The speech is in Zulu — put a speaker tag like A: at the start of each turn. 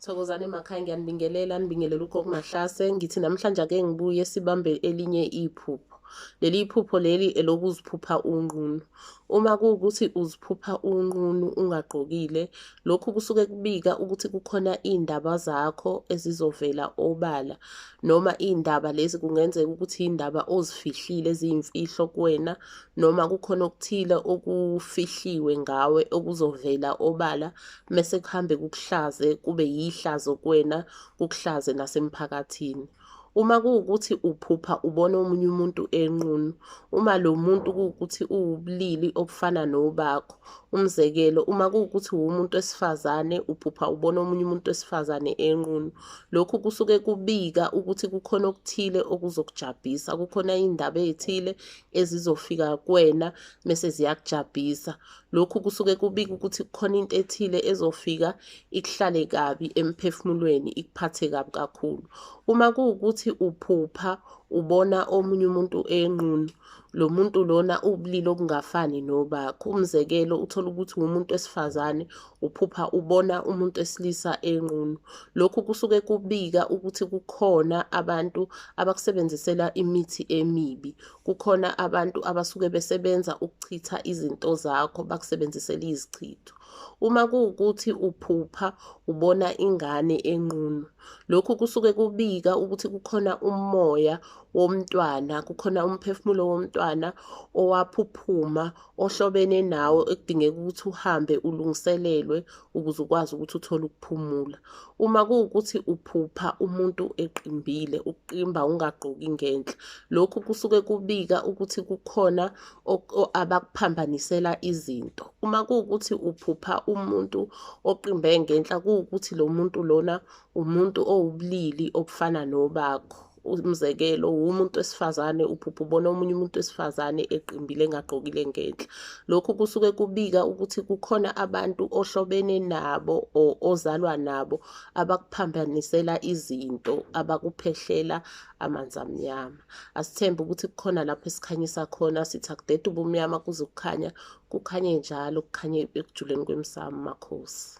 A: Thokozani emakhaya, ngiyanibingelela, nibingelela uGogo Mahlase. Ngithi namhlanje ake ngibuye sibambe elinye iphupho. Leli phupho leli elokuziphupha unqunu. Uma kuwukuthi uziphupha unqunu ungagqokile, lokhu kusuke kubika ukuthi kukhona iy'ndaba zakho ezizovela obala, noma iy'ndaba lezi kungenzeka ukuthi iy'ndaba ozifihlile eziyimfihlo kuwena, noma kukhona okuthile okufihliwe ngawe okuzovela obala mese kuhambe kukuhlaze, kube yihlazo kuwena, kukuhlaze nasemphakathini. Uma kuwukuthi uphupha ubona omunye umuntu enqunu, uma lo muntu kuwukuthi uwubulili obufana nobakho, umzekelo, uma kuwukuthi uwumuntu wesifazane uphupha ubona omunye umuntu wesifazane enqunu, lokhu kusuke kubika ukuthi kukhona okuthile okuzokujabhisa, kukhona iy'ndaba ey'thile ezizofika kuwena mese ziyakujabhisa. Lokhu kusuke kubika ukuthi kukhona into ethile ezofika ikuhlale kabi emphefumulweni, ikuphathe kabi kakhulu. Uma kuwukuthi uphupha ubona omunye umuntu enqunu, lo muntu lona uwubulili obungafani nobakho. Umzekelo, uthole ukuthi uwumuntu wesifazane uphupha ubona umuntu wesilisa enqunu. Lokhu kusuke kubika ukuthi kukhona abantu abakusebenzisela imithi emibi. Kukhona abantu abasuke besebenza ukuchitha izinto zakho, bakusebenzisela izichitho. Uma kuwukuthi uphupha ubona ingane enqunu, lokhu kusuke kubika ukuthi kukhona umoya womntwana, kukhona umphefumulo womntwana owaphuphuma ohlobene nawe ekudingeka ukuthi uhambe ulungiselelwe ukuze ukwazi ukuthi uthole ukuphumula. Uma kuwukuthi uphupha umuntu eqimbile, ukuqimba ungagqoki ngenhla, lokhu kusuke kubika ukuthi kukhona abakuphambanisela izinto. Uma kuwukuthi uphupha umuntu oqimbe ngenhla, kuwukuthi lo muntu lona umuntu owubulili obufana nobakho. Umzekelo, uwumuntu wesifazane uphupha ubona omunye umuntu wesifazane eqimbile engagqokile ngenhla. Lokhu kusuke kubika ukuthi kukhona abantu ohlobene nabo or ozalwa nabo abakuphambanisela izinto, abakuphehlela amanzi amnyama. Asithembe ukuthi kukhona lapho esikhanyisa khona, sithi akudede ubumnyama kuze kukhanya, kukhanye njalo, kukhanye ekujuleni kwemsamo makhosi.